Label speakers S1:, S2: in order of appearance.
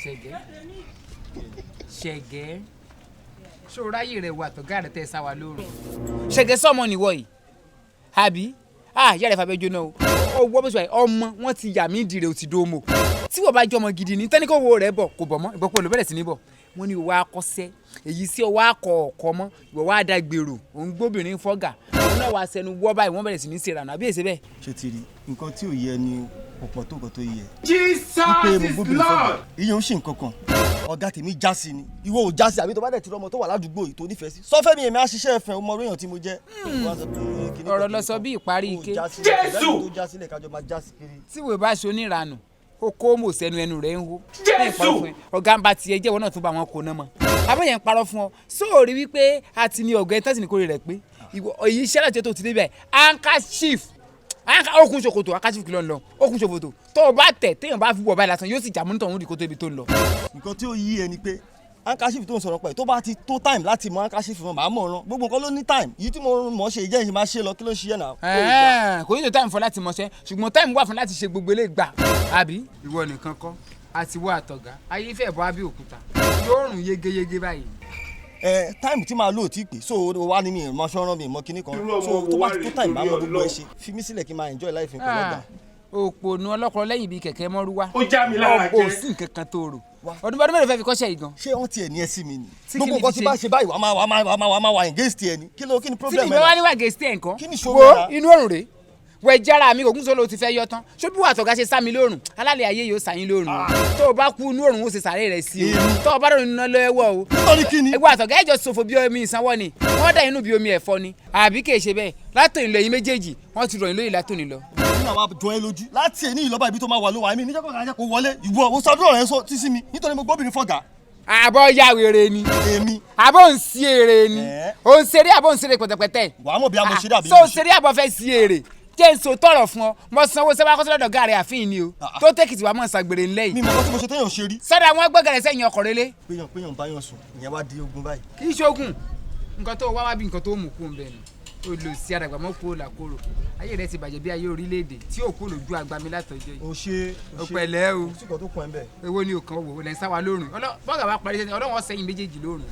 S1: Ṣẹ̀gẹ́, Ṣẹ̀gẹ́, ṣó ráyè rẹ̀ wà tọ̀gá rẹ̀ tẹ́ sá wa lóòrùn. Ṣẹ̀gẹ́, sọ́mọ nìwọ yìí àbí? Ah, ìyá rẹ̀ fàbẹ́ jóná o. Ó wọ́ bó ṣe wà yìí, ọmọ wọn ti yà mí dìrẹ̀, ò ti dó mọ̀. Tí wọ́n bá jẹ́ ọmọ gidi ní tẹ́níkò wo rẹ̀ bọ̀ kò bọ̀ mọ́, ìbọ̀pọ̀ ló bẹ̀rẹ̀ sí ní bọ̀. Wọ́n ní ìwà akọ́sẹ́ èyí sí ọwọ́ akọ ọ̀kọ́ mọ́, ìwọ wá da gbèrò, òun gbóbìnrin fọ́gà, òun náà wá sẹnu wọ́ báyìí, wọ́n bẹ̀rẹ̀ sí ní ṣèrànà àbí èsè bẹ́ẹ̀.
S2: Ṣé ti rí nǹkan tí ò yẹ ni ọ̀pọ̀ tó nǹkan tó yẹ.
S3: Jesus
S2: Wípé mo
S3: is
S2: gbóbìnrin fọ́gà,
S3: Lord.
S2: ìyẹn ò ṣe nǹkan kan. Ọ̀gá tèmi já sí ni, ìwọ ò já sí. Àbí tó bá dẹ̀ ti rọmọ tó wà ládùúgbò yìí tó nífẹ̀ẹ́ sí, sọ fẹ́mi, èmi á ṣiṣẹ́ ẹ̀fẹ̀. Ọmọ orí èèyàn tí mo jẹ́. Wọ́n á sọ pé kíní kan,
S1: Ọ̀rọ̀ lọ
S2: kíní
S1: sọ
S2: kan.
S1: bí ìparí
S2: Ó
S1: ike.
S2: já sílẹ̀,
S3: Jésù!
S2: ọ̀gá mi tó já sílẹ̀, kájọ máa já sí kiri.
S1: Tí ìwé bá ṣe oníranù, ó kó mò sẹ́nu, ẹnu rẹ̀ ń hó.
S3: Jésù!
S1: Ọ̀gá ń ba tiẹ̀ jẹ́, ìwọ náà tún bá wọn kó náà mọ́ abẹ́yẹn ń parọ́ fún ọ sóòrí wípé a ti ní ọ̀gá ẹ̀ tẹ́sí ní kórè rẹ̀ pé ìwọ èyí iṣẹ́ láti tó ti débẹ̀, handkerchief okùn ṣòkòtò, handkerchief kìlọ̀ ń lọ okùn ṣòkòtò tó o bá tẹ̀, téèyàn bá fi wọ̀ báyìí lásán, yóò sì jà mú nítorí kó tó ibi tó ń lọ.
S2: Nǹkan tí ó yí ẹ ni pé handkerchief tó ń sọ̀rọ̀ pẹ̀, tó bá ti tó time láti mọ handkerchief mọ́, màá mọ̀ ọ́n. Gbogbo nǹkan ló ní time. Yìí tí mo mọ̀ ṣe ìjẹ́ ìṣe máa ṣe lọ, kí ló ń ṣe yẹn náà?
S1: Ẹ̀ẹ́n, kò ní tó time fún láti mọṣẹ́, ṣùgbọ́n time wà fún láti ṣe gbogbo eléyìí gbà àbí. Ìwọ nìkan kọ́, àti wọ àtọ̀gá ayé fẹ́ bọ́ Abẹ́òkúta yóò rùn yégéyégé báyìí.
S2: Ẹ time tí màá lò tí pé so wá ní mi ìmọ̀ ṣọ́rán mi ìmọ̀ kíní kan.
S3: Irú ọmọ
S2: So
S3: wo
S2: tó bá
S3: wá
S2: ti
S3: rèé
S2: tó time, màá mọ
S3: torí
S2: gbogbo ẹ
S3: Ọlọ́run?
S2: ṣe. Fi mí sílẹ̀ kí n máa enjoy life mi pẹ̀lú ọ̀gá.
S1: Òpònú ọlọ́kọ lẹ́yìn bíi kẹ̀kẹ́ mọ́rúwá.
S3: Ó já mi lára
S1: Ò
S3: jẹ.
S1: sí nǹkan kan tó rò.
S2: Wá.
S1: Ọdún bọ́dún mélòó fẹ́ fi kọ́ṣẹ́ yìí gan?
S2: Ṣé wọ́n tiẹ̀ ní ẹ sí mi ni?
S1: Tí
S2: Gbogbo
S1: kí ni
S2: nǹkan
S1: fi
S2: tí bá
S1: ṣe?
S2: ṣe báyìí, wàá máa wà against ẹ ni. Kí ni
S1: Tí
S2: problem
S1: mi
S2: ẹ
S1: bá wá
S2: náà?
S1: níwà gèsè ẹ̀ nǹkan.
S2: Kí ni ìṣòro
S1: Wo
S2: ẹ náà?
S1: inú òrùn rèé wẹ̀ jára mi, ògùn sọ́lọ́ ti fẹ́ yọ tán. Ṣé bí wàá tọ̀gá ṣe sá mi lórùn alálẹ̀ ayé yóò sá yín lórùn o. Tó o bá kú inú òrùn, ó ṣe sàárè rẹ̀ sí o.
S2: Èmi?
S1: Tó o bá rọrùn iná lọ́wọ́ o.
S2: Nítorí kí ni?
S1: Ẹgbẹ́ àtọ̀gá ẹ̀jọ̀ ṣòfò bí omi ìsanwó ni wọ́n dà inú bí omi ẹ̀fọ́ ni, àbí kì í ṣe bẹ́ẹ̀? Látòní lọ, ẹ̀yin méjèèjì, wọ́n ti ròyìn lóyè látòní lọ.
S2: Nínú àwọn àjọ ẹ lójú láti ẹ̀ ní ìlọ́ba ibi tó máa wà ló wà mí níjọ́ kọ̀ọ̀kan kò wọlé. Ìwọ o sọdúrọ̀ rẹ sọ tí sí mi nítorí mo gbóbìnrin fọ̀gà.
S1: Àbọ̀ ya wèrè ni.
S2: Èmi?
S1: Àbọ̀ ń sí èrè ni.
S2: Ẹ́.
S1: Ò ń ṣeré, àbọ̀ ń ṣeré pẹ̀tẹ̀pẹ̀tẹ̀.
S2: Wàá mọ̀ bí a mo ṣeré àbí
S1: So
S2: mi ò
S1: ń ṣeré, àbọ̀ fẹ́ sí èrè. Jẹ́ n so tọrọ fún ọ, mo sanwó sẹ́wọ́n akọ́sọ́lọ́dọ̀ gáàrẹ̀ àfihàn ni o.
S2: Ah, ah.
S1: Tó tẹ́kìtì wàá mọ̀ ṣàgbèrè ńlẹ̀
S2: Mi
S1: yìí.
S2: mọ̀ kọ́ tí mo ṣe téèyàn ṣe rí.
S1: Sọ́dọ̀ àwọn gbọ́gẹ̀rẹ̀ sẹ́yìn ọkọ̀ rélé.
S2: Péyàn péyàn báyàn sùn, ìyẹn wá di ogun báyìí?
S1: Kì í ṣoògùn. Nǹkan tó wá wá bí nǹkan tó mú kú ń bẹ̀ nù. O lò sí àdàgbà mọ́ kú làkóró, ayé rẹ ti bàjẹ́ bí ayé orílẹ̀-èdè tí ò kú lójú agbami látọjọ́ yìí.
S2: O ṣe.
S1: O pẹ̀lẹ́ o.
S2: O sì kọ́ tó kún ẹ bẹ́ẹ̀.
S1: Èwo ni òkan wò lẹ́ ń sá wa lórùn? Bọ́gà bá parí sẹ́yìn, ọlọ́wọ́n sẹ́yìn méjèèjì lórùn.